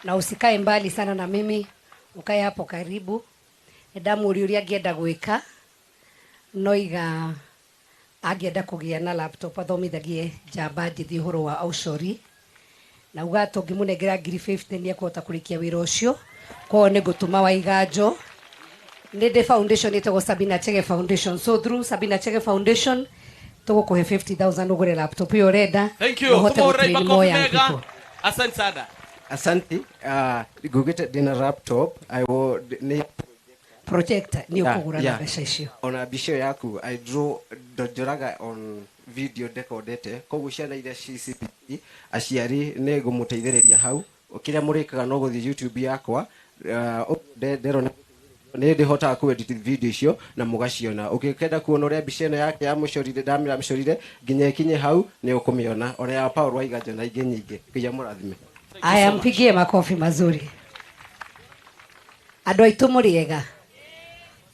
Na usikae mbali sana na mimi, ukae hapo karibu. Ndamũria ũrĩa angĩenda gwĩka, noiga angĩenda kũgĩa na laptop athomithagie njamba njĩthĩ ũhoro wa ũcori, na uga tũngĩmũnengera ngiri 50 nĩ ekũhota kũrĩkia wĩra ũcio. Koguo nĩ ngũtũma Waiganjo. Nĩ ndĩ foundation ĩtagwo Sabina Chege Foundation, so through Sabina Chege Foundation tũgũkũhe 50,000 ũgũre laptop ĩyo ũrenda. Thank you. Na ũhote Tumuhurei gũtrain makofi more young mega. people. Asante sana. Asante. Ngugĩte ndĩna laptop, I will, nĩ projector nĩ ũkũgũra na Yeah. mbeca icio. Ona mbica ĩyo yaku I draw, njoraga on video ndekondete, koguo ciana iria ci CBC aciari nĩ ngũmũteithĩrĩria hau. Kĩrĩa mũrĩkaga no gũthiĩ YouTube yakwa, nderona nĩ ndĩhotaga kũ edit video icio na mũgaciona. Ũngĩkenda kuona ũrĩa mbica ĩno yake ya mũcorire, ndamĩramĩcorire nginya ĩkinye hau, nĩ ũkũmĩona, ona ya Paul Waiganjo na ingĩ nyingĩ. Ngai amũrathime. Aya, mpigie makofi mazuri. Andũ aitũ mũrĩega?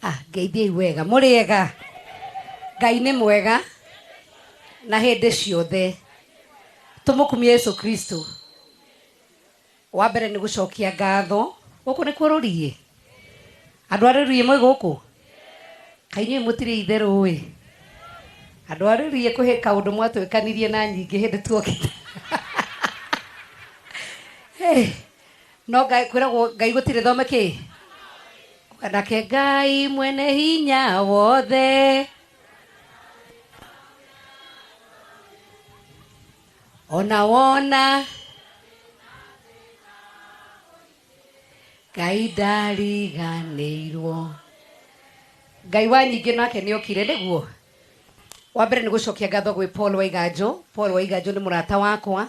Ah, ngeithiei wega. Mũrĩega? Ngai nĩ mwega na hĩndĩ ciothe. Tũmũkumie Yesu Kristo. Wa mbere nĩ gũcokia ngatho. Gũkũ nĩ kuo rũriĩ? Andũ a rũriĩ mwĩ gũkũ? Kaĩ inyuĩ mũtirĩ itherũ ĩ? Andũ a rũriĩ kwĩ kaũndũ mwatwĩkanirie na nyingĩ hĩndĩ tuokire. Hey, no Ngai, kwĩragwo Ngai gũtirĩ thome kĩ? Nake Ngai mwene hinya wothe, ona wona Ngai ndariganĩirwo. Ngai wa nyingĩ nake nĩokire, nĩguo. Wa mbere nĩ gũcokia ngatho gwĩ Paul Waiganjo. Paul Waiganjo nĩ mũrata wakwa,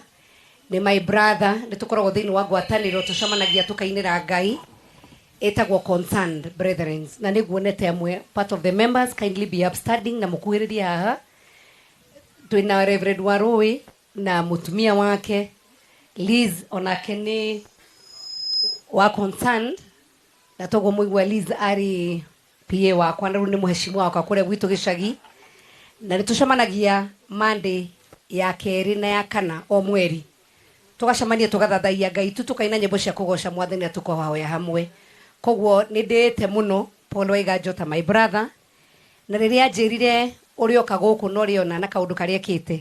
nĩ my brother, nĩ tũkoragwo thĩinĩ wa ngwatanĩro, tũcemanagia tũkainĩra Ngai, ĩtagwo Concerned Brethren, na nĩguonete amwe part of the members. Kindly be upstanding na mũkuhĩrĩrie haha. Twĩna Reverend Warũĩ na mũtumia wake Liz, onake nĩ wa Concerned, na toguo mũigua Liz arĩ PA wakwa, na rĩu nĩ mũheshimiwa wakwa kũrĩa gwitũ gĩcagi, na nĩ tũcemanagia Monday ya kerĩ na ya kana o mweri, tũgacemania tũgathathaia Ngai tu, tũkaina nyĩmbo cia kũgoca Mwathani na tũkahoya hamwe. Koguo nĩ ndĩĩte mũno Paul Waiganjo ta my brother, na rĩrĩa anjĩrire ũrĩa oka gũkũ na ũrĩa ona na kaũndũ karĩa ekĩte,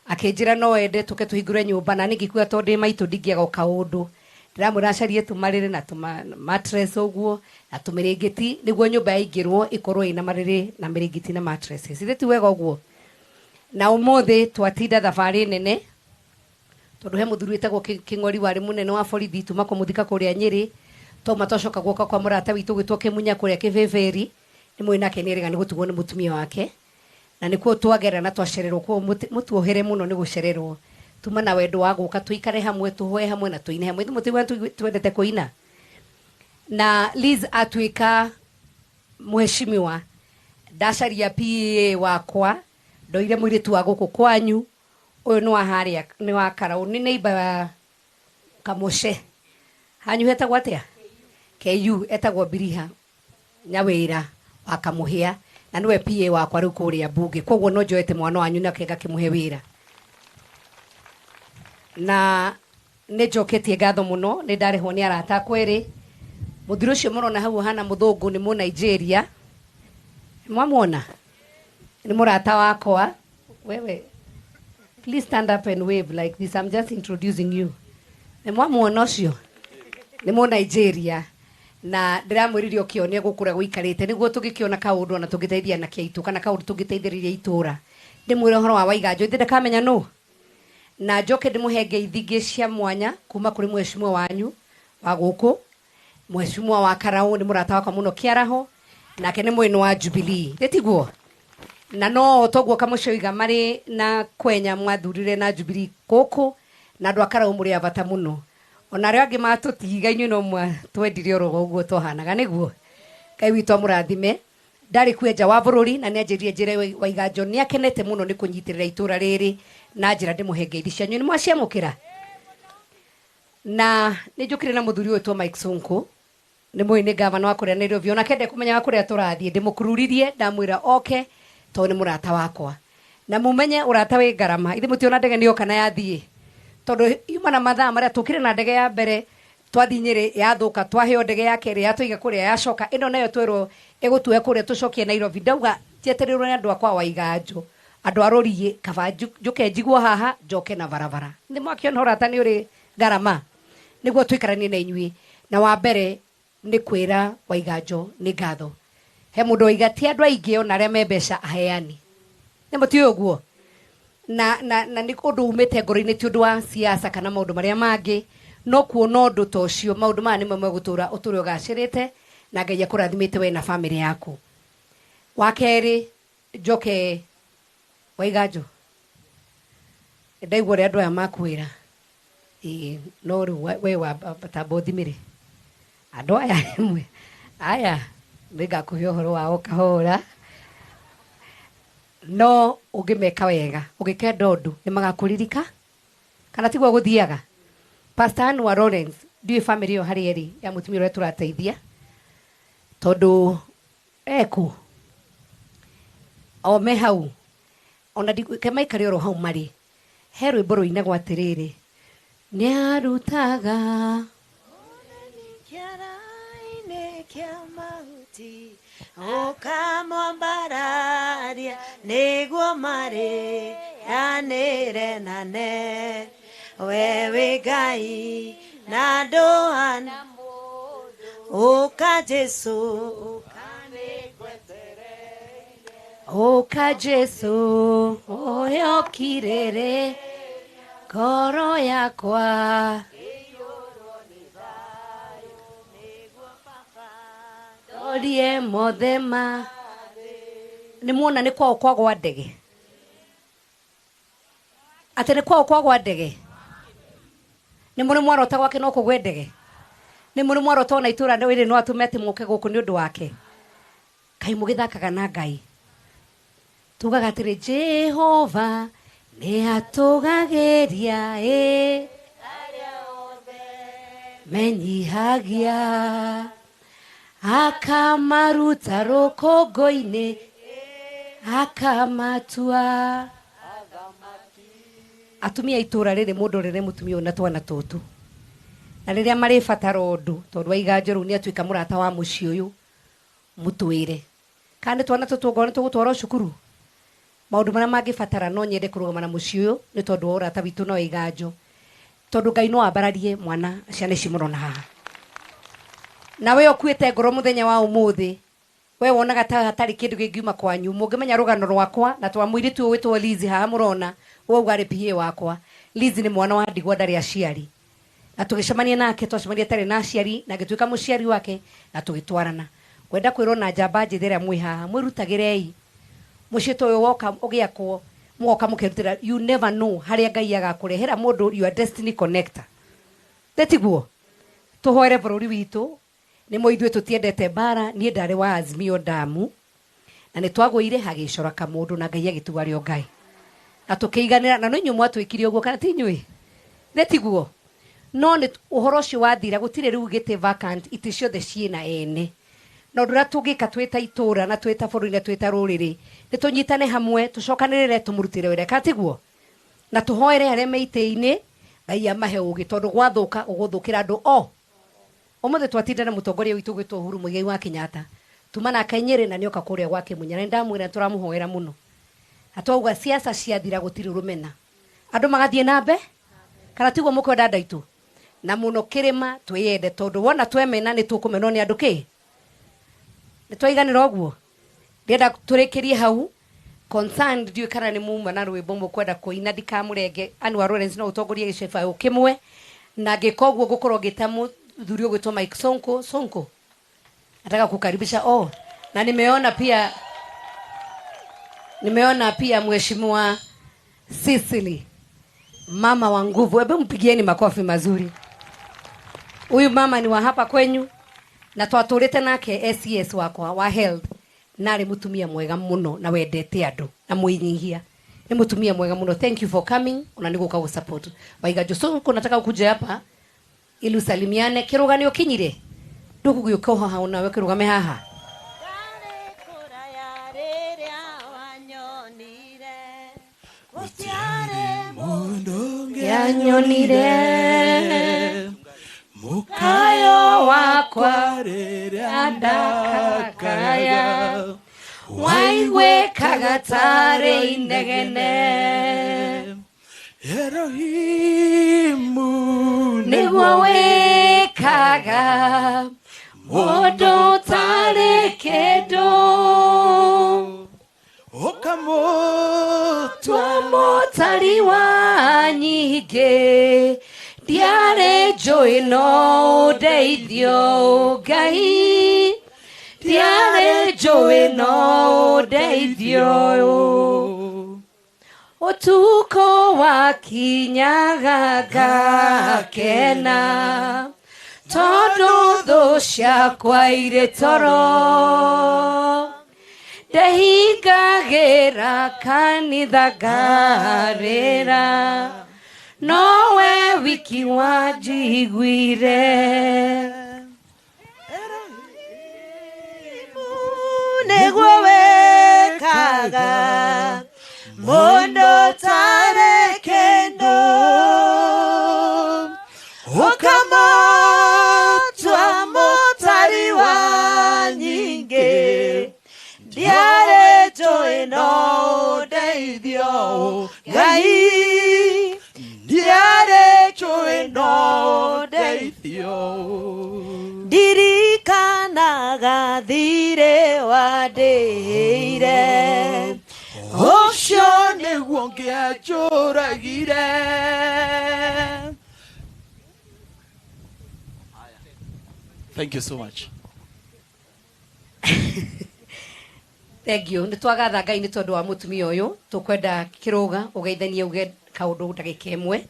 akĩnjĩra no ende tũke tũhingũre nyũmba, na niĩ ngĩkuga tondũ ndĩ maitũ ndingĩaga o kaũndũ. Ndĩramwĩra acarie tũmarĩrĩ na tũma mattress ũguo na tũmĩrĩngĩti, nĩguo nyũmba yaingĩrwo ĩkorwo ĩna marĩrĩ na mĩrĩngĩti na mattresses. Ithe ti wega ũguo? Na ũmũthĩ twatinda thabarĩ nene, tondũ he mũthuri wĩtagwo Kĩng'ori warĩ mũnene wa borithi, tuma kũmũthika kũrĩa Nyĩrĩ, twauma twacoka guoka kwa mũrata witũ gwĩtwo Kĩmunya kũrĩa Kĩbĩbĩri, nĩ mũĩ nake nĩ erĩga nĩ gũtigwo nĩ mũtumia wake, na nĩkuo twagera na twacererwo. Koguo mũtuohere mũno nĩ gũcererwo, tuma na wendo wa gũka tũikare hamwe, tũhoe hamwe na tũine hamwe. Ithuĩ mũtiguaga twendete kũina. Na Liz atuĩka mheshimiwa, ndacaria PA wakwa, ndoire mũirĩtu wa gũkũ kwanyu, ũyũ nĩ wa harĩa, nĩ wa Karaũ, nĩ neighbor wa Kamũce. Hanyu hetagwo atĩa? KU, etagwo Biriha Nyawĩra wa Kamũhĩa, na nĩwe PA wakwa rĩu kũrĩa mbunge. Koguo no njoete mwana wanyu nake ngakĩmũhe wĩra. Na nĩ njoketie ngatho mũno, nĩ ndarĩhwo nĩ arata akwa erĩ. Mũthuri ũcio mũrona hau ũhana mũthũngũ nĩ Mũnigeria. Mwamuona? Nĩ mũrata wakwa. Wewe, please stand up and wave like this. I'm just introducing you. Nĩ mwamuona ũcio? Nĩ Mũnigeria. Na ndĩramwĩrire ũkĩone gũkũ ũrĩa gũikarĩte, nĩguo tũngĩkĩona kaũndũ ona tũngĩteithia anake aitũ, kana kaũndũ tũngĩteithĩrĩria itũũra. Ndĩmwĩre ũhoro wa Waiganjo, ithe ndakamenya nũ. Na njoke ndĩmũhe ngeithi ingĩ cia mwanya kuma kũrĩ mheshimiwa wanyu wa gũkũ, mheshimiwa wa Karaũ, nĩ mũrata wakwa mũno Kĩaraho, nake nĩ mwena wa Jubilee. Nĩ tiguo? Na no toguo Kamũcĩ oiga marĩ na kwenya mwathurire na Jubilee gũkũ, na andũ a Karaũ mũrĩ a bata mũno. Ona arĩa angĩ matũtiga inyuĩ no mwatwendire oro ũguo twahanaga, nĩguo? Ngai witũ amũrathime. Ndarĩ kuo nja wa bũrũri na nĩanjĩrire njĩre Waiganjo nĩakenete mũno nĩ kũnyitĩrĩra itũũra rĩrĩ na njĩra ndĩmũhe ngeithi cianyu. Nĩ mwaciamũkĩra? Na nĩ njũkire na mũthuri ũyũ wĩtwo Mike Sonko, nĩ mũĩ nĩ gavana wa kũrĩa Nairobi, onake ndekũmenyaga kũrĩa tũrathiĩ, ndĩmũkururirie ndamwĩra oke tondũ nĩ mũrata wakwa. Na mumenye ũrata wĩ ngarama, ithuĩ mũtiona ndege nĩ yoka na yathiĩ, tondũ yuma na mathaa marĩa tũkire na ndege ya mbere Twathi Nyĩrĩ yathuka, twaheo ndege ya kerĩ yatũiga kũrĩa yacoka, ĩno nayo twerwo ĩgũtue kũrĩa tũcokie Nairobi. Ndauga njetereirwo nĩ andũ akwa Waiganjũ, andũ a Rũriĩ, kaba njũke njiguo haha njoke na barabara. Nĩ mwakĩona ũrata nĩ ũrĩ ngarama nĩguo tũikaranie na inyuĩ. Na wa mbere nĩ kwĩra Waiganjũ nĩ ngatho. He mũndũ waiga ti andũ aingĩ ona arĩa me mbeca aheani, nĩ mũtiũĩ ũguo, na nĩ ũndũ umĩte ngoro-inĩ, ti ũndũ wa siasa kana maũndũ marĩa mangĩ, no kuona ũndũ ta ũcio maũndũ maya nĩmo megũtũra ũtũre ũgacĩrĩte na Ngai akũrathimĩte we na bamĩrĩ yaku. Wa kerĩ njoke Waiganjũ, ndaigua ũrĩa andũ aya makwĩra, ĩĩ no rĩu we tamba ũthimĩre andũ aya rĩmwe aya nĩngakũhe ũhoro wao kahora, no ũngĩmeka wega ũngĩkenda ũndũ nĩ magakũririka kana tiguo gũthiaga. Pastor Anwar Lawrence, ndiũĩ bamĩrĩ ĩyo harĩa ĩrĩ ya mũtumia ũrĩa tũrateithia, tondũ eku o me hau ona ke maikare oro hau marĩ, he rwĩmbo rũinagwo atĩrĩrĩ, nĩarutaga kĩara-inĩ kĩa mahuti ũkamwambararia nĩguo marĩanĩre nane we wĩ Ngai na ndũhana ũka Jesũ ũka Jesũ ũyokirĩrĩ ngoro yakwa orie mothema. Nĩ muona nĩ kwao kwagwa ndege, atĩ nĩ kwao kwagwa ndege. Nĩ mũrĩ mwarota gwake no kũgwe ndege, nĩ mũrĩ mwarota ona itũra rĩrĩ no atũme atĩ mũke gũkũ nĩ ũndũ wake. Kaĩ mũgĩthakaga na Ngai. Tugaga atĩrĩ, Jehova nĩ atũgagĩria ĩ menyihagia akamaruta rũkũngũ-inĩ akamatua. Atumia itũra rĩrĩ mũndũ rĩrĩ mũtumia ũyũ na twana tũtũ, na rĩrĩa marĩbatara ũndũ tondũ Waiganjũ rĩu nĩ atuĩka mũrata wa mũciĩ ũyũ, mũtwĩre kana nĩ twana tũtũ ongorwo nĩ tũgũtwarwo cukuru, maũndũ marĩa mangĩbatara no nyende kũrũgama na mũciĩ ũyũ nĩ tondũ wa ũrata witũ na Waiganjũ, tondũ Ngai no ambararie mwana ciana ici mũrona haha. Na we ũkuĩte ngoro mũthenya wa ũmũthĩ, we wonaga ta hatarĩ kĩndũ kĩngiuma kwanyu, mũngĩmenya rũgano rwakwa na twa mũirĩtu ũyũ wĩtwo Liz haha mũrona, wauga arĩ PA wakwa. Liz nĩ mwana wa ndigwa ndarĩ aciari, na tũgĩcemania nake, twacemania atarĩ na aciari na ngĩtuĩka mũciari wake na tũgĩtwarana. Ngwenda kwĩrwo na njamba njĩthĩ ĩrĩa mwĩ haha, mwĩrutagĩrei mũciĩ ta ũyũ woka ũgĩakwo, mũgoka mũkerutĩra. You never know harĩa Ngai agakũrehera mũndũ, your destiny connector. Tĩtiguo tũhoere bũrũri witũ, nĩ mo ithuĩ tũtiendete mbara. Niĩ ndarĩ wa Azimio Ndamu na nĩ twagũire hagĩcora kamũndũ na Ngai agĩtua arĩ o Ngai na tũkĩiganĩra, na no inyuĩ mwatwĩkire ũguo kana ti inyuĩ? Nĩ tiguo? No nĩ ũhoro ũcio wathira, gũtirĩ rĩu gĩtĩ vacant, itĩ ciothe ciĩna ene. Na ũndũ ũrĩa tũngĩka twĩ ta itũra na twĩ ta bũrũri na twĩ ta rũrĩrĩ, nĩ tũnyitane hamwe, tũcokanĩrĩre, tũmũrutĩre wĩra, kana tiguo? Na tũhoere arĩa me itĩ-inĩ Ngai amahe ũgĩ, tondũ gwathũka ũgũthũkĩra andũ o. Ũmũthĩ twatinda na mũtongoria witũ gwĩtwo Uhuru Muigai wa Kenyatta, tuma nake Nyĩrĩ na nĩoka kũrĩa gwake Munya, na nĩndamwĩra nĩtũramũhoera mũno. Na twauga siasa ciathira gũtirĩ rũmena, andũ magathiĩ na mbe, kana tiguo mũkwenda andũ aitũ? Na mũno kĩrĩma twĩyende, tondũ wona twemena nĩ tũkũmenwo nĩ andũ kĩ. Nĩ twaiganĩra ũguo? Ndĩrenda tũrĩkĩrie hau. Concerned ndiũĩ kana nĩ muma na rwĩmbo mũkwenda kũina, ndikamũrenge. Anwar Lawrence no ũtongorie gĩcebaũ kĩmwe, na ngĩka ũguo ngũkorwo ngĩta mũthuri ũgwĩtwo Mike Sonko. Sonko, nataka kukaribisha. Oh, na nimeona pia mheshimiwa Sicily, mama wa nguvu. Hebu mpigieni makofi mazuri. Huyu mama ni wa hapa kwenyu na twatũrĩte nake SES wakwa wa health, na arĩ mũtumia mwega mũno na wendete andũ na mwĩnyihia, nĩ mũtumia mwega mũno. Thank you for coming, ona nĩ gũka gũsupport Waiganjũ. So nataka ukuje hapa ili usalimiane. Kĩrũganio kinyire ndũgũgĩũka haha onawe kĩrũgame haha. Ndarĩ kũraya rĩrĩa wanyonire, gũtiarĩ mũndũ yanyonire. Mukayo wakwa rĩrĩa ndakaya waiguĩkaga tarĩ inegene. Erohimu nĩguo wĩkaga mũndũ ũtarĩ kĩndũ ũkamũtua mũtari wa nyingĩ. Ndiarĩ njũĩ no ũndeithio Ngai, ndiarĩ njũĩ no ũndeithio. Ũtukũ wakinyaga ngakena tondũ thũ ciakwa irĩ toro. Ndehingagĩra kanitha ngarĩra nowe wiki wanjiguire. Erohimu nĩguo wĩkaga mũndũ ũtarĩ kĩndũ ũkamũtua mũtari wa nyingĩ. Ndiarĩ njũĩ no ũndeithio Ngai, ndiarĩ njũĩ no ũndeithio. Ndirikanaga thirĩ wandĩhĩire ũcio nĩguo ngĩanjũragire. Thank you so much. Thank you. Nĩ twagatha Ngai nĩ tondũ wa mũtumia ũyũ. Tũkwenda kĩrũga ũgeithanie uge kaũndũ ndagĩka ĩmwe.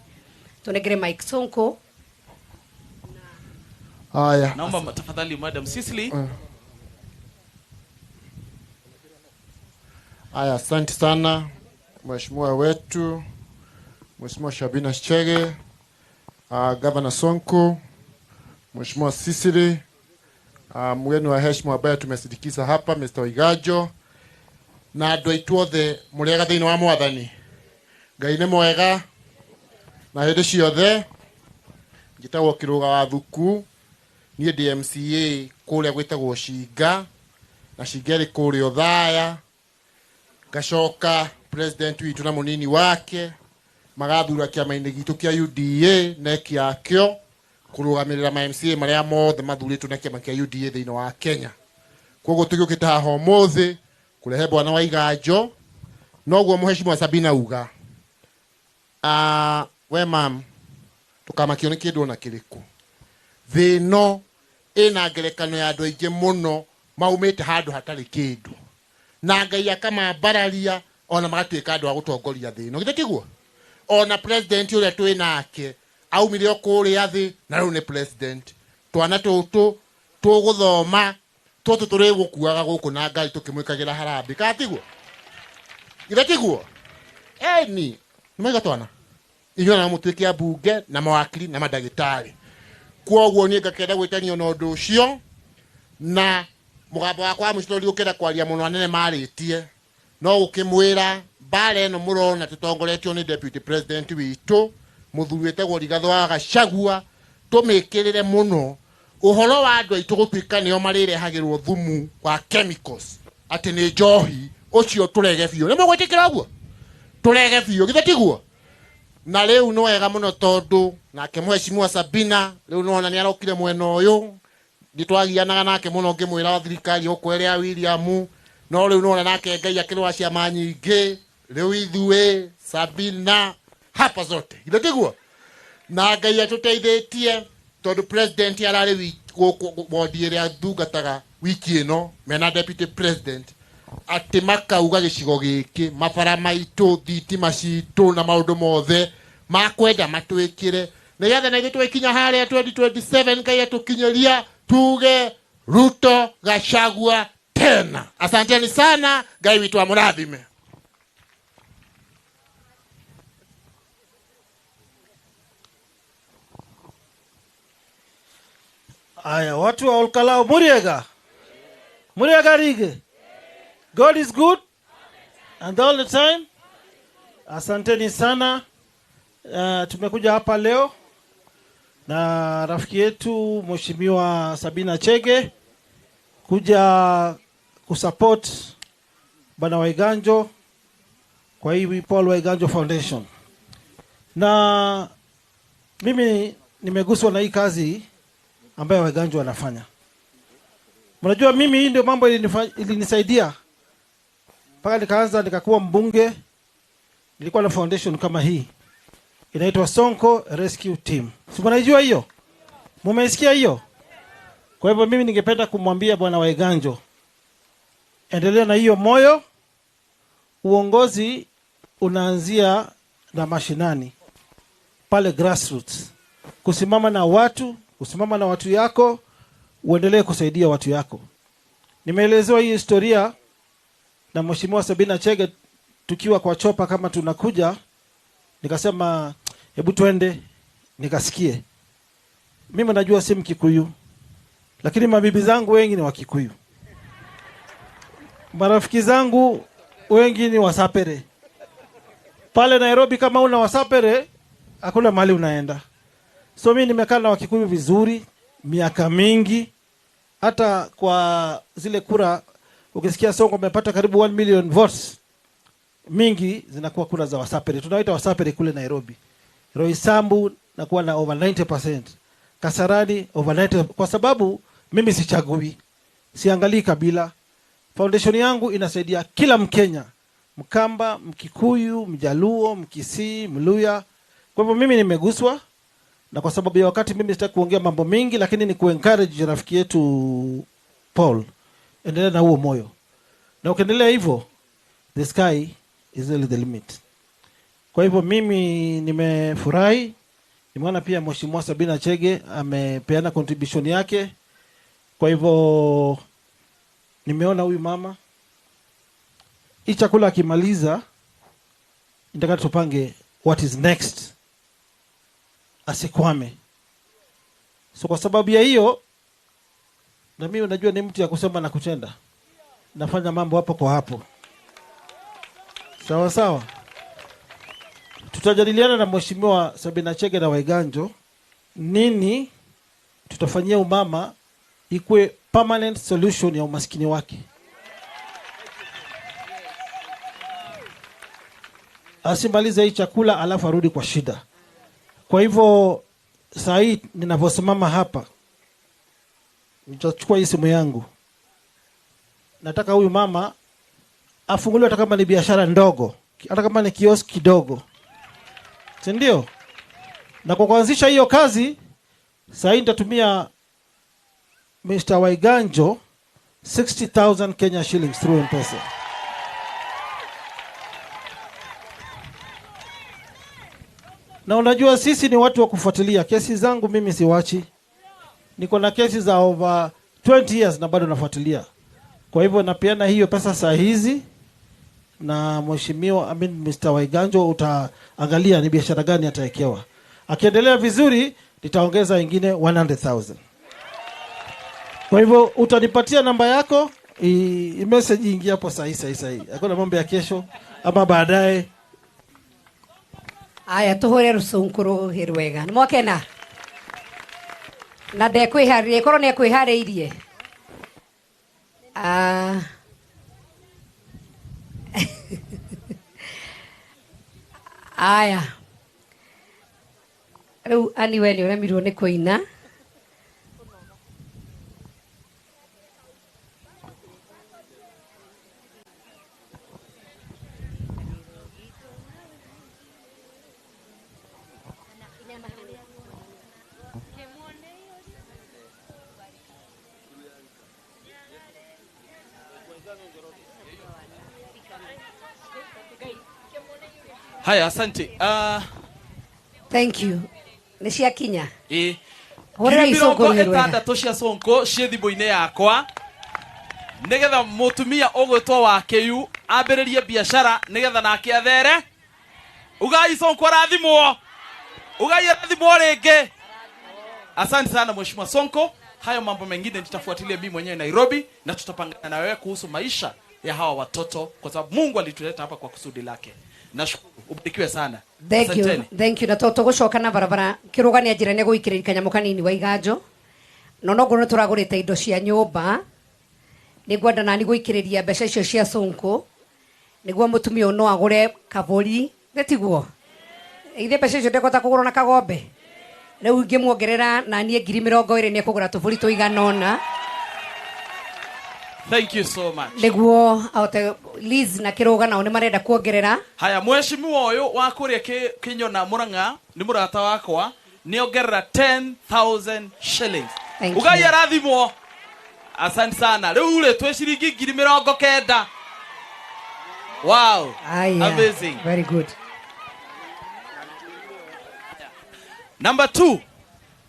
Tũnengere Mike Sonko. Haya. Naomba tafadhali Madam Sicily. Haya, asante sana mheshimiwa wetu Mheshimiwa Shabina Chege, Governor Sonko, Mheshimiwa Sicily, mgeni wa heshima ambaye tumesindikiza hapa Mr. Oigajo, na andũ aitũ othe mũrĩega thĩinĩ wa Mwathani. Ngai nĩ mwega na hĩndĩ ciothe. Njĩtagwo Kĩrũga wa Thuku, niĩ ndĩ MCA kũrĩa gwĩtagwo Cinga, na Cinga ĩrĩ kũrĩa Othaya. Ngacoka president witũ na mũnini wake magathura kĩama-inĩ gitũ kĩa UDA NEC yakĩo kũrũgamĩrĩra ma MCA marĩa mothe mathurĩtwo na kĩama kĩa UDA thĩinĩ wa Kenya. Koguo tũgĩũkĩte haha ũmũthĩ kũrehe bwana wa Iganjo, noguo mũheshimiwa Sabina uga. We mam, tũkamakio nĩ kĩndũ ona kĩrĩkũ. Thĩ ĩno ĩna ngerekano ya andũ aingĩ mũno maumĩte handũ hatarĩ kĩndũ, na Ngai akamambararia ona magatuĩka andũ a gũtongoria thĩ ĩno. Githĩ tiguo? Ona president ũrĩa twĩ nake aumire o kũrĩa thĩ na rĩu nĩ president. Twana tũtũ tũgũthoma tũtũ tũrĩgũkuaga gũkũ na ngari tũkĩmwĩkagĩra harambĩ, kana tiguo? Githĩ tiguo? Eni nĩmaiga twana inyuĩ na mũtuĩke ambunge na mawakiri na mandagĩtarĩ. Kwoguo niĩ ngakenda gwĩtanio na ũndũ ũcio, na mũgambo wakwa wa mũico ndũkĩenda kwaria mũno anene marĩtie, no gũkĩmwĩra mbara ĩno mũrona tũtongoretio nĩ deputy president witũ mũthuri wĩtagwo Rigathĩ wa Gachagua, tũmĩkĩrĩre mũno ũhoro wa andũ aitũ gũtuĩka nĩo marĩrehagĩrwo thumu wa chemicals atĩ nĩ njohi, ũcio tũrege biũ. Nĩ mũgwĩtĩkĩra ũguo? Tũrege biũ, githĩ tiguo? Na rĩu nĩ wega mũno tondũ nake mũheshimiwa Sabina rĩu nĩwona nĩ arokire mwena ũyũ, nĩ twagianaga nake mũno ngĩmwĩra thirikari gũkũ ĩrĩa William, no rĩu nĩwona nake Ngai akĩrũa ciama nyingĩ, rĩu ithuĩ Sabina hapa zote, githĩ tiguo? Na Ngai atũteithĩtie tondũ president ararĩ gũkũ wodi ĩrĩa ndungataga wiki ĩno mena deputy president, atĩ makauga gĩcigo gĩkĩ mabara maitũ, thitima citũ na maũndũ mothe makwenda matwĩkĩre nĩgetha na ithuĩ twĩkinya harĩa 2027 Ngai atũkinyĩria tuge Ruto Gachagua tena. Asanteni sana, Ngai witũ amũrathime. Aya, watu wa Olkalou muriega. Muriega rige. God is good and all the time. Asanteni sana. Tumekuja hapa leo na rafiki yetu Mheshimiwa Sabina Chege kuja kusupport Bwana Waiganjo kwa hii Paul Waiganjo Foundation. Na mimi nimeguswa na hii kazi ambayo Waiganjo wanafanya. Mnajua mimi hii ndio mambo ilinisaidia mpaka nikaanza nikakuwa mbunge. Nilikuwa na foundation kama hii inaitwa Sonko Rescue Team. Si mnaijua hiyo? Mumeisikia hiyo? Kwa hivyo mimi ningependa kumwambia Bwana Waiganjo, endelea na hiyo moyo. Uongozi unaanzia na mashinani pale grassroots, kusimama na watu, kusimama na watu yako, uendelee kusaidia watu yako. Nimeelezewa hii historia na Mheshimiwa Sabina Chege tukiwa kwa chopa kama tunakuja, nikasema hebu twende nikasikie. Mimi najua si Mkikuyu, lakini mabibi zangu wengi ni Wakikuyu, marafiki zangu wengi ni Wasapere. Pale Nairobi kama una Wasapere hakuna mahali unaenda. So mimi nimekaa na Wakikuyu vizuri miaka mingi. Hata kwa zile kura ukisikia Sonko amepata karibu 1 million votes, mingi zinakuwa kura za Wasapere. Tunaita Wasapere kule Nairobi. Roysambu nakuwa na over 90%, Kasarani over 90%, kwa sababu mimi sichagui, siangalii kabila. Foundation yangu inasaidia kila Mkenya, Mkamba, Mkikuyu, Mjaluo, Mkisii, Mluya. Kwa hivyo mimi nimeguswa, na kwa sababu ya wakati mimi sitaki kuongea mambo mingi, lakini ni kuencourage rafiki yetu Paul, endelea na huo moyo, na ukiendelea hivyo the sky is really the limit. Kwa hivyo mimi nimefurahi, nimeona pia Mheshimiwa Sabina Chege amepeana contribution yake. Kwa hivyo nimeona huyu mama hii chakula akimaliza, nitaka tupange what is next, asikwame. So kwa sababu ya hiyo, na mimi unajua ni mtu ya kusema na kutenda, nafanya mambo hapo kwa hapo. Sawa sawa. Tutajadiliana na Mheshimiwa Sabina Chege na Waiganjo nini tutafanyia umama ikuwe permanent solution ya umaskini wake. Asimalize hii chakula alafu arudi kwa shida. Kwa hivyo saa hii ninavyosimama hapa, nitachukua hii simu yangu. Nataka huyu mama afunguliwe, hata kama ni biashara ndogo, hata kama ni kioski kidogo, si ndio? Na kwa kuanzisha hiyo kazi, saa hii nitatumia Mr. Waiganjo 60,000 Kenya shillings through M-Pesa. Na unajua sisi ni watu wa kufuatilia. Kesi zangu mimi siwachi. Niko na kesi za over 20 years na bado nafuatilia. Kwa hivyo napeana hiyo pesa saa hizi, na Mheshimiwa, Mr. Waiganjo utaangalia ni biashara gani atawekewa. Akiendelea vizuri nitaongeza ingine 100,000. Kwa hivyo utanipatia namba yako, message ingia hapo saa hii. Hakuna mambo ya kesho ama baadaye. Aya, tuhure rucunkuru hirwega. Nimwakena. Na ndekwiharirie, korwo ni ekwihariirie. Aya. Riu ani we ni uremirwo ni kuina. Haya, asante. Thank you. Nĩ ciakinya. Ĩ. Hũrĩra icũngũ Ngiri mĩrongo ĩtandatũ cia Sonko ciĩ thimũ-inĩ yakwa, nĩgetha mũtumia ũgwĩtwo wa Kĩu ambĩrĩrie biacara, nĩgetha nake athere. Ugai Sonko arathimwo. Ugai arathimwo rĩngĩ. Asante sana Mheshimiwa Sonko. Hayo mambo mengine nitafuatilia mimi mwenyewe Nairobi, na tutapangana na wewe kuhusu maisha ya hawa watoto, kwa sababu Mungu alituleta hapa kwa kusudi lake. Nashukuru, ubarikiwe sana. Thank you. Asanteni. Thank you. Na to tũgũcoka na barabara kĩrũgania njĩra nĩ gũikĩrĩria kanyamũ kanini wa iganjo. No no ngorwo tũragũrĩte indo cia nyũmba. Nĩ ngwenda nani gũikĩrĩria mbeca icio cia Sonko. Nĩguo mũtumia ũyũ no agũre kabũri. Gĩtiguo. Ithe mbeca icio ndekũhota kũgũrwo na kagombe. Rĩu ingĩmuongerera na niĩ 20,000 nĩ ekũgũra tũbũri tũigana ũna. Thank you so much. Nĩguo ahote Liz na kĩrũga nao nĩ marenda kuongerera. Haya, mheshimiwa ũyũ wa kũrĩa Kĩnyona Mũrang'a nĩ mũrata wakwa, nĩ ongerera 10,000 shillings. Thank Ugai you. arathimwo. Asante sana. Rĩu rĩ twĩ ciringi 90,000. Wow. Aya. Amazing. Very good. Number 2,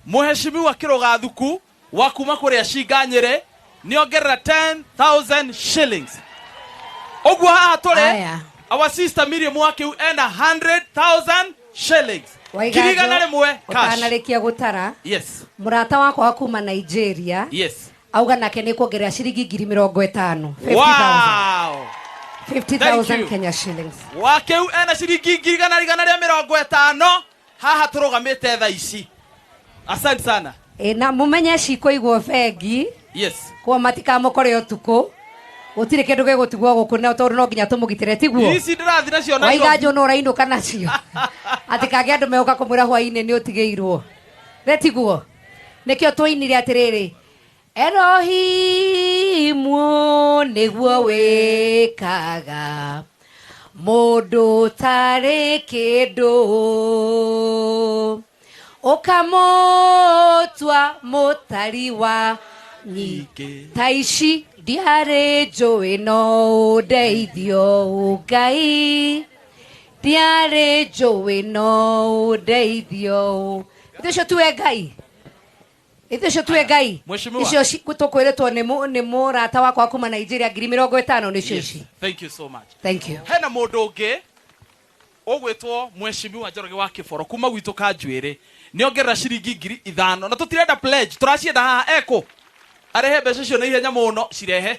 mheshimiwa Kĩrũga Thuku wa kuma kũrĩa Cinga Nyĩrĩ nĩ ongerera 10,000 shillings. Ũguo haha tũrĩ, Aya. our sister Miriam Wakiu ena 100,000 shillings. Waiganjo, 100,000 cash. ũtanarĩkia gũtara. Yes. Mũrata wakwa wa kuma Nigeria. Yes. Auga nake nĩ kuongerera ciringi 50,000. 50,000. Wow. 50,000 Thank you. Kenya shillings. Wakiu ena ciringi 150,000 haha tũrũgamĩte thaa ici. Asante sana. Na mumenye cikũigwo bengi. Yes. Kwa matikamũkore ũtukũ. Gũtirĩ kĩndũ gĩgũtigwo gũkũ na tondũ no nginya tũmũgitĩre tiguo. Ici ndĩrathiĩ nacio Nairobi. Waiganjo no ũrainũka nacio. Atĩ kangĩ andũ megũka kũmwĩra hwaĩ-inĩ nĩ ũtigĩirwo. Nĩ tiguo. Nĩkĩo twainire atĩrĩrĩ, Erohimu nĩguo wĩkaga mũndũ ũtarĩ kĩndũ, ũkamũtua mũtari wa nyingĩ. Ta ici ndiarĩ njũĩ no ũndeithio Ngai, ndiarĩ njũĩ no ũndeithio. Ithuĩ ũcio tuwe Ngai. Ithuĩ ũcio tuwe Ngai. Mheshimiwa. Icio tũkwĩrĩtwo nĩ mũrata wakwa kuma Nigeria 50,000 nĩcio Yes. ici. Thank you so much. Thank you. Hena mũndũ ũngĩ ũgwĩtwo Mheshimiwa Njoroge wa Kĩboro kuma gwitũ Kanjuĩrĩ nĩ ongerera ciringi 5,000 na tũtirenda pledge, tũracienda haha ekũ arehe mbeca icio na ihenya mũno, cirehe.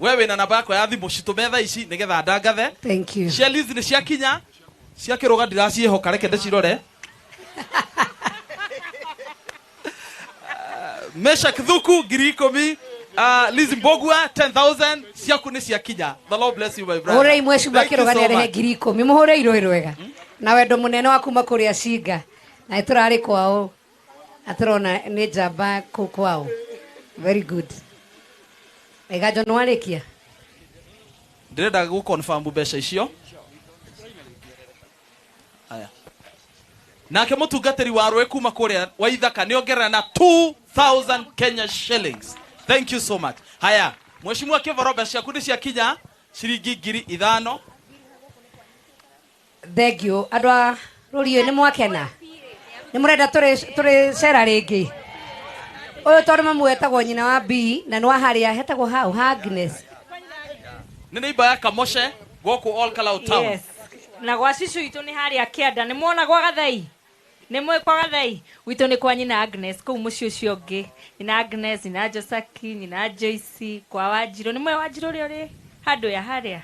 We wĩna namba yakwa ya thimũ, citũme thaa ici nĩgetha ndangathe. Thank you. Cia Liz nĩ ciakinya, cia Kĩrũga ndiraciĩhoka, reke ndĩcirore. Meshak Thuku 10,000, Liz Mbogua 10,000, ciaku nĩ ciakinya. The Lord bless you my brother. Hũrei Mheshimiwa Thank you Kĩrũga so nĩ arehe much. 10,000. Mũhũre irũĩ rwega. Na wendo mũnene wa kuma kũrĩa Cinga. Na nĩtũrarĩ kwao. Na tũrona nĩ njamba kũu kwao. Very good. Waiganjo nĩ warĩkia? Ndĩrenda gũ confirm mbeca icio. Aya. Nake mũtungatĩri wa rũĩ kuma kũrĩa Waithaka nĩ ongerera na 2,000 Kenya shillings. Thank you so much. Haya, Mheshimiwa Kĩboro, mbeca ciaku nĩ ciakinya ciringi 5,000. Thank you. Andũ a rũriĩ nĩ mwakena? Nĩ mũrenda tũrĩ cera rĩngĩ? Ũyũ tondũ mamu etagwo nyina wa B na nĩ wa harĩa hetagwo hau ha Agnes. Nĩ neighbor ya Kamoshe gũkũ All Kalau Town. Yes. Na gwa cicũ itũ nĩ harĩa kĩanda. Nĩ muona gwa Gathai? Nĩ mwĩ kwa Gathai? Gwitũ nĩ kwa nyina Agnes kũu mũciĩ ũcio ũngĩ. Nyina Agnes, nyina Josaki, nyina Joyce, kwa Wanjirũ. Nĩ mwĩ Wanjirũ ũrĩa ũrĩ handũ ya harĩa?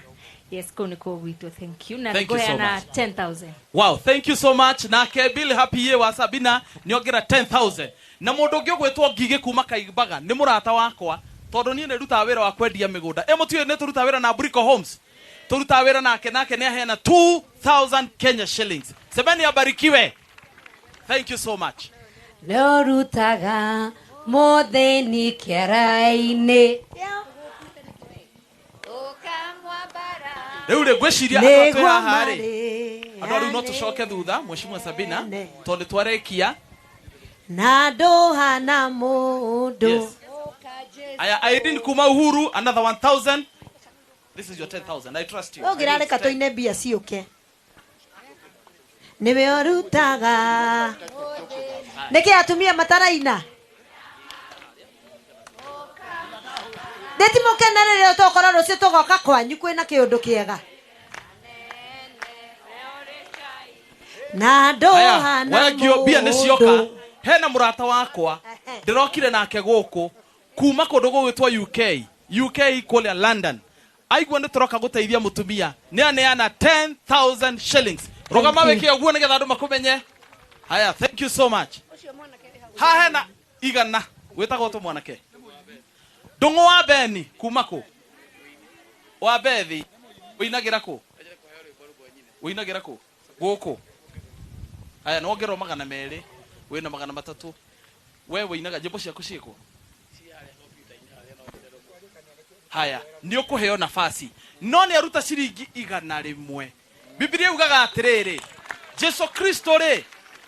Yes, kũu nĩ kuo gwitũ. Thank you. Na Thank you so nĩngũheana much. 10,000. Wow, thank you so much. Nake Bill Happy Ye wa Sabina nĩ ongera 10,000. Na mũndũ ũngĩ ũgwĩtwo Ngigĩ kuma Kaimbaga nĩ mũrata wakwa tondũ niĩ nĩ ndutaga wĩra wa kwendia mĩgũnda. Ĩ mũtiũĩ nĩ tũrutaga wĩra na Brico Homes. Tũrutaga wĩra nake, nake nĩ aheana 2,000 Kenya shillings. Semeni abarikiwe. Thank you so much. Nĩ ũrutaga mũthĩni kĩara-inĩ. Rĩu rĩ, ngwĩciria andũ a twĩ Nĩguo haha rĩ, marĩ andũ rĩu no tũcoke thutha, Mheshimiwa Sabina, tondũ nĩ twarĩkia. Na ndũhana mũndũ. Yes. Aya, Irene kuma Uhuru, another 1,000. This is your 10,000. I trust you. Ũngĩrareka tũine mbia ciũke. Nĩwe ũrutaga. Nĩkĩ atumia mataraina? Ndĩtimũkene rĩrĩa tũgũkorwo rũciũ tũgoka kwanyu kwĩna kĩũndũ kĩega. Na ndũhana Wengio mbia nĩ cioka. mũndũ. Hena mũrata wakwa ndĩrokire nake gũkũ kuma kũndũ gũgwĩtwo UK, UK kũrĩa London. Aigua nĩ tũroka gũteithia mũtumia, nĩ aneana 10,000 shillings. Rũgama wĩke ũguo nĩgetha andũ makũmenye. Haya, thank you so much. Haha hena igana wĩtagwo tũ mwanake ndũng'ũ wa Beni kuma kũ wa Bethi ũinagĩra kũ ũinagĩra kũ gũkũ. Haya, nĩ wongererwo 200, wĩna 300. We wĩinaga nyĩmbo ciaku ciĩkũ? Haya, nĩ ũkũheo nafasi, no nĩ aruta ciringi 100. Bibilia yugaga atĩrĩrĩ, Jesu Kristo rĩ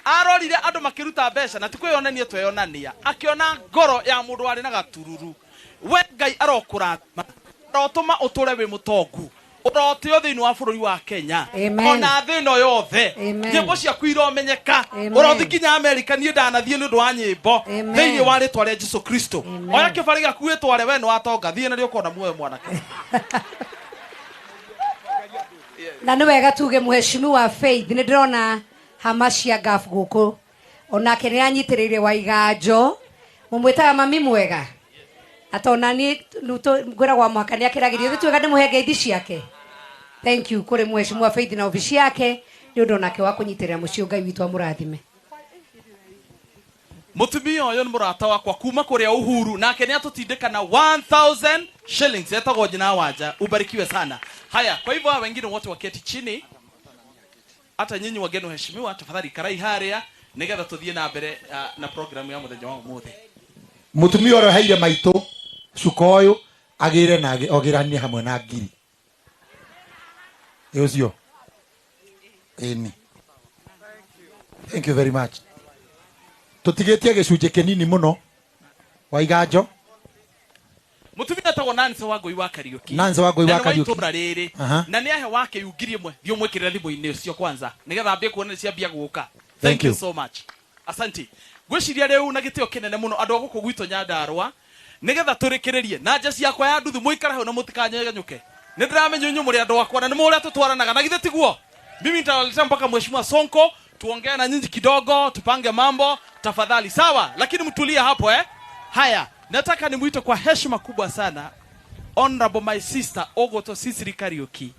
arorire andũ makĩruta mbeca na ti kwĩyonania tweyonania, akĩona ngoro ya mũndũ warĩ na gatururu. We Ngai arokũrathima, arotũma ũtũre wĩ mũtongu, ũrotĩo thĩinĩ wa bũrũri wa Kenya. Amen. Ona thĩ ĩno yothe. Amen. Nyĩmbo ciaku iromenyeka. Amen. Ũrothi nginya Amerika, niĩ ndanathiĩ nĩ ũndũ wa nyĩmbo. Amen. Thĩinĩ wa rĩtwa rĩa Jesu Kristo. Amen. Oya kĩbarĩ gĩaku wĩtware, we nĩ watonga, thiĩ narĩo ũkona muoyo mwanake. Na nĩ wega tuge mheshimiwa Faith, nĩ ndĩrona hama cia ngaf gũkũ, onake nĩ anyitĩrĩire Waiganjo. Mũmwĩtaga mami mwega, atona niĩ ngwĩragwo mũhaka nĩ akĩragĩrio, gĩtuĩka ndĩmũhe ngeithi ciake. Thank you kũrĩ mheshimiwa Faith na obici yake nĩ ũndũ onake wa kũnyitĩrĩra mũciĩ. Ngai witũ amũrathime. Mũtumia ũyũ nĩ mũrata wakwa kuma kũrĩa Uhuru, nake nĩ atũtindĩka na 1000 shillings. Etagwo Nyina Wanja, ubarikiwe sana. Haya, kwa hivyo hawa wengine wote waketi chini, hata nyinyi wageni waheshimiwa, tafadhali karai haria nigetha tuthiĩ na mbere na program ya mũthenya wa ũmũthĩ. Mũtumia ũrĩa ũheire maitũ cuka ũyũ agĩre na ogĩranie hamwe na ngiri. Ĩ ũcio. Ĩni. Thank you very much. Tũtigĩtie gĩcunjĩ kĩnini mũno. Waiganjo. Mũtumia etagwo Nancy Wangũi wa Kariũki. Nancy Wangũi wa Na nĩ wa Kariũki. itũũra rĩrĩ. Na nĩ ahe wake ngiri ĩmwe. Thiĩ ũmwĩkĩrĩre thimũ-inĩ ũcio kwanza, nĩgetha ambie kuona nĩ ciambia gũka. Thank Thank you you. so much. Asante. Ngwĩciria rĩu na gĩtĩo kĩnene mũno andũ a gũkũ gwitũ Nyandarũa, nĩgetha tũrĩkĩrĩrie na nja ciakwa ya nduthu, mũikare hau na mũtikanyegenyũke. Nĩ ndĩramenya inyuĩ mũrĩ andũ akwa na nĩ mũĩ ũrĩa tũtwaranaga, na githĩ tiguo? Mimi nitawaletea mpaka Mheshimiwa Sonko, tuongee na nyinyi kidogo, tupange mambo tafadhali, sawa? Lakini mtulie hapo Haya, nataka nimuite kwa heshima kubwa sana Honorable my sister Ogoto Sisiri Kariuki.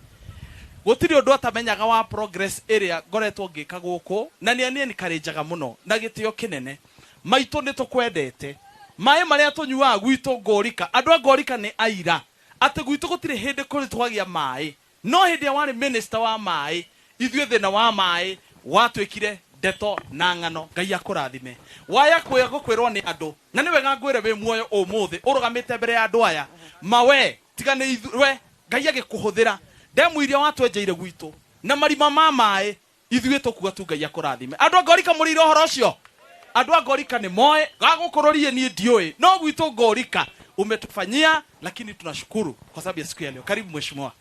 Gũtirĩ ũndũ atamenyaga wa progress ĩrĩa ngoretwo ngĩka gũkũ, na nĩ niĩ nĩkarĩnjaga mũno na gĩtĩo kĩnene. Maitũ nĩ tũkwendete. Maĩ marĩa tũnyuaga gwitũ Ngorika, andũ a Ngorika nĩ aira atĩ gwitũ gũtirĩ hĩndĩ kũrĩ twagĩa maĩ, no hĩndĩ ĩrĩa warĩ minister wa maĩ, ithuĩ thĩna wa maĩ watuĩkire ndeto na ng'ano. Ngai akũrathime. Waya kwĩra gũkwĩrwo nĩ andũ, na nĩ wega ngwĩre wĩ muoyo ũmũthĩ ũrũgamĩte mbere ya andũ aya, mawe tiga nĩ ithuĩ, we Ngai agĩkũhũthĩra ndemu iria watwenjeire gwitũ na marima ma maĩ, ithuĩ tũkuga tu Ngai akũrathime. Andũ a Ngorika mũrĩire ũhoro ũcio? Andũ a Ngorika nĩ moĩ, gagũkũrũrie niĩ ndiũĩ, no gwitũ Ngorika umetufanyia, lakini tunashukuru kwa sababu ya siku ya leo. Karibu mheshimiwa.